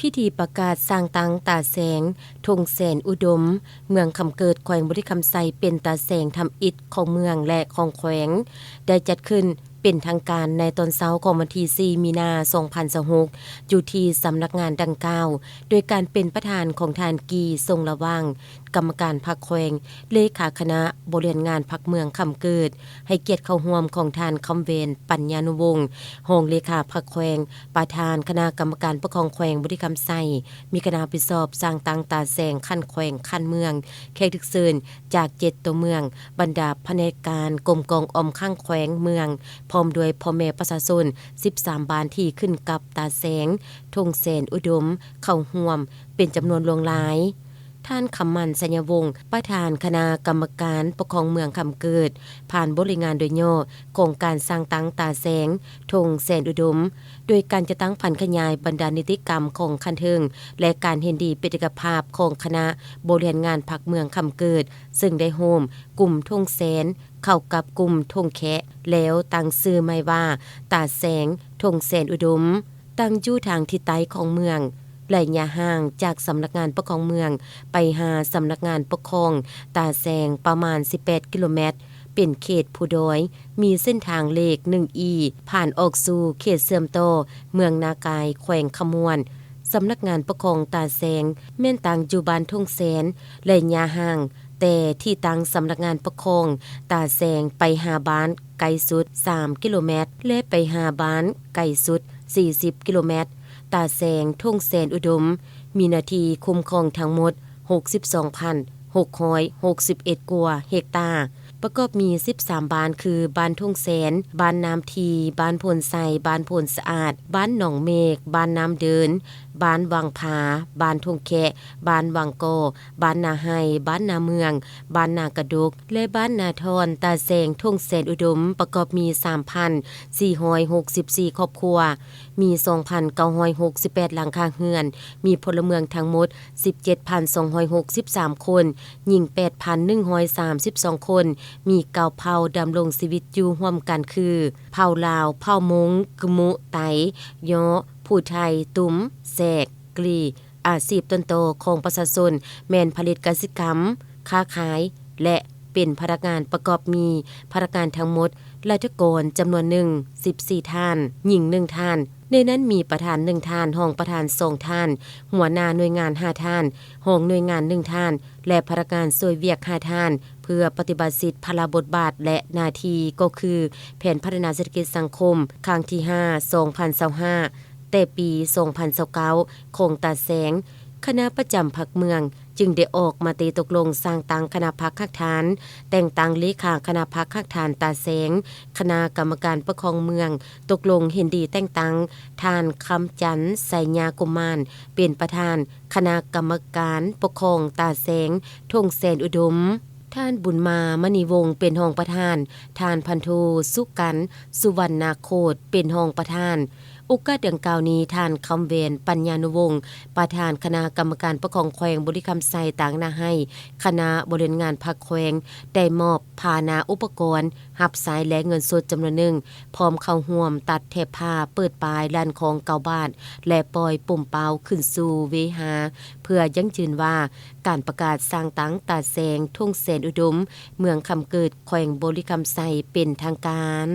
ພິທີປະກາດສ້າງຕັ້ງຕາແສງ ທົ່ງແສນອຸດົມ ເມືອງຄຳເກີດ ແຂວງບໍລິຄຳໄຊ ເປັນຕາແສງທຳອິດຂອງເມືອງ ແລະ ຂອງແຂວງ ໄດ້ຈັດຂຶ້ນເປັນທາງການໃນຕອນເຊົ້າຂອງວັນທີສີ່ ມີນາ ສອງພັນຊາວຫົກ ຢູ່ທີ່ສຳນັກງານດັ່ງກ່າວ ໂດຍການເປັນປະທານຂອງທ່ານ ກີ່ ຊົງລະຫວ່າງ ກຳມະການພັກແຂວງ, ເລຂາຄະນະບໍລິຫານງານພັກເມືອງຄຳເກີດ, ໃຫ້ກຽດເຂົ້າຮ່ວມຂອງທ່ານ ຄຳແຫວນ ປັນຍານຸວົງ ຮອງເລຂາພັກແຂວງ, ປະທານຄະນະກຳມະການປົກຄອງແຂວງບໍລິຄຳໄຊ, ມີຄະນະຮັບຜິດຊອບສ້າງຕັ້ງຕາແສງຂັ້ນແຂວງ, ຂັ້ນເມືອງ, ແຂກຖືກເຊີນຈາກເຈັດຕົວເມືອງ, ບັນດາພະແນກການ, ກົມກອງອອມຄ້າງແຂວງ, ເມືອງ, ພ້ອມດ້ວຍພໍ່ແມ່ປະຊາຊົນສິບສາມບ້ານທີ່ຂຶ້ນກັບຕາແສງ ທົ່ງແສນອຸດົມ ເຂົ້າຮ່ວມເປັນຈຳນວນຫຼວງຫຼາຍ. ທ່ານ ຄຳໝັ້ນ ໄຊຍະວົງ ປະທານຄະນະກຳມະການປົກຄອງເມືອງຄຳເກີດ ຜ່ານບົດລາຍງານໂດຍຫຍໍ້ຂອງການສ້າງຕັ້ງຕາແສງ ທົ່ງແສນອຸດົມ ໂດຍການຈັດຕັ້ງຜັນຂະຫຍາຍບັນດານິຕິກຳຂອງຂັ້ນເທິງ ແລະ ການເຫັນດີເປັນເອກະພາບຂອງຄະນະບໍລິຫານງານພັກເມືອງຄຳເກີດ ເຊິ່ງໄດ້ໂຮມກຸ່ມທົ່ງແສນເຂົ້າກັບກຸ່ມທົ່ງແຄະ ແລ້ວຕັ້ງຊື່ໃໝ່ວ່າ ຕາແສງ ທົ່ງແສນອຸດົມ. ຕັ້ງຢູ່ທາງທິດໃຕ້ຂອງເມືອງ, ໄລຍະຫ່າງຈາກສຳນັກງານປົກຄອງເມືອງໄປຫາສຳນັກງານປົກຄອງຕາແສງປະມານສິບແປດກິໂລແມັດ, ເປັນເຂດພູດອຍ, ມີເສັ້ນທາງເລກໜຶ່ງອີ ຜ່ານອອກສູ່ເຂດເຊື່ອມຕໍ່ເມືອງນາກາຍ ແຂວງຄຳມ່ວນ. ສຳນັກງານປົກຄອງຕາແສງແມ່ນຕັ້ງຢູ່ບ້ານທົ່ງແສນ, ໄລຍະຫ່າງແຕ່ທີ່ຕັ້ງສຳນັກງານປົກຄອງຕາແສງໄປຫາບ້ານ ໄກສຸດສາມກິໂລແມັດ ແລະ ໄປຫາບ້ານໄກສຸດສີ່ສິບກິໂລແມັດ. ຕາແສງ ທົ່ງແສນອຸດົມ ມີເນື້ອທີ່ຄຸ້ມຄອງທັງໝົດຫົກສິບສອງພັນຫົກຮ້ອຍຫົກສິບເອັດກວ່າເຮັກຕາ, ປະກອບມີສິບສາມບ້ານ ຄື ບ້ານທົ່ງແສນ, ບ້ານນ້ຳທີ, ບ້ານໂພນໄຊ, ບ້ານໂພນສະອາດ, ບ້ານໜອງເມກ, ບ້ານນ້ຳເດີນ, ບ້ານວັງຜາ, ບ້ານທົ່ງແຄະ, ບ້ານວັງກໍ, ບ້ານນາໄຮ່, ບ້ານນາເມືອງ, ບ້ານນາກະດົກ ແລະ ບ້ານນາທ່ອນ. ຕາແສງ ທົ່ງແສນອຸດົມ ປະກອບມີສາມພັນສີ່ຮ້ອຍຫົກສິບສີ່ຄອບຄົວ, ມີສອງພັນເກົ້າຮ້ອຍຫົກສິບແປດຫຼັງຄາເຮືອນ, ມີພົນລະເມືອງທັງໝົດສິບເຈັດພັນສອງຮ້ອຍຫົກສິບສາມຄົນ, ຍິງແປດພັນໜຶ່ງຮ້ອຍສາມສິບສອງຄົນ, ມີເກົ້າເຜົ່າດຳລົງຊີວິດຢູ່ຮ່ວມກັນຄື ເຜົ່າລາວ, ເຜົ່າມົ້ງ, ກະມຸ, ໄຕ, ຍໍ້, ຜູ້ໄທ, ຕຸມ, ແສກ, ກລີ. ອາຊີບຕົ້ນຕໍຂອງປະຊາຊົນແມ່ນຜະລິດກະສິກຳ, ຄ້າຂາຍ ແລະ ເປັນພະນັກງານ. ປະກອບມີພະນັກງານທັງໝົດ ລັດຖະກອນຈຳນວນໜຶ່ງ ສິບສີ່ທ່ານ, ຍິງໜຶ່ງທ່ານ, ໃນນັ້ນມີປະທານໜຶ່ງທ່ານ, ຮອງປະທານສອງທ່ານ, ຫົວໜ້າໜ່ວຍງານຫ້າທ່ານ, ຮອງໜ່ວຍງານໜຶ່ງທ່ານ ແລະ ພະນັກງານຊ່ວຍວຽກຫ້າທ່ານ ເພື່ອປະຕິບັດສິດພາລະບົດບາດ ແລະ ໜ້າທີ່ ກໍຄື ແຜນພັດທະນາເສດຖະກິດສັງຄົມຄັ້ງທີຫ້າ ສອງພັນຊາວຫ້າ ແຕ່ປີສອງພັນຊາວເກົ້າ ຂອງຕາແສງ, ຄະນະປະຈຳພັກເມືອງຈຶ່ງໄດ້ອອກມະຕິຕົກລົງສ້າງຕັ້ງຄະນະພັກຮາກຖານ, ແຕ່ງຕັ້ງເລຂາຄະນະພັກຮາກຖານຕາແສງ, ຄະນະກຳມະການປົກຄອງເມືອງຕົກລົງເຫັນດີແຕ່ງຕັ້ງທ່ານ ຄຳຈັນ ໄຊຍາກຸມານ ເປັນປະທານຄະນະກຳມະການປົກຄອງຕາແສງ ທົ່ງແສນອຸດົມ. ທ່ານ ບຸນມາ ມະນີວົງ ເປັນຮອງປະທານ, ທ່ານ ພັນໂທ ສຸກັນ ສຸວັນນາໂຄດ ເປັນຮອງປະທານ. ໂອກາດດັ່ງກ່າວນີ້, ທ່ານ ຄຳແຫວນ ປັນຍານຸວົງ ປະທານຄະນະກຳມະການປົກຄອງແຂວງບໍລິຄຳໄຊ ຕາງໜ້າໃຫ້ຄະນະບໍລິຫານງານພັກແຂວງ ໄດ້ມອບພາຫະນະອຸປະກອນຮັບໃຊ້ ແລະ ເງິນສົດຈຳນວນໜຶ່ງ, ພ້ອມເຂົ້າຮ່ວມຕັດແຖບຜ້າ, ເປີດປ້າຍລ້ານຄອງເກົ້າບາດ ແລະ ປ່ອຍປົມເປົ້າຂຶ້ນສູ່ເວຫາ ເພື່ອຢັ້ງຢືນວ່າ ການປະກາດສ້າງຕັ້ງຕາແສງ ທົ່ງແສນອຸດົມ ເມືອງຄຳເກີດ ແຂວງບໍລິຄຳໄຊ ເປັນທາງການ.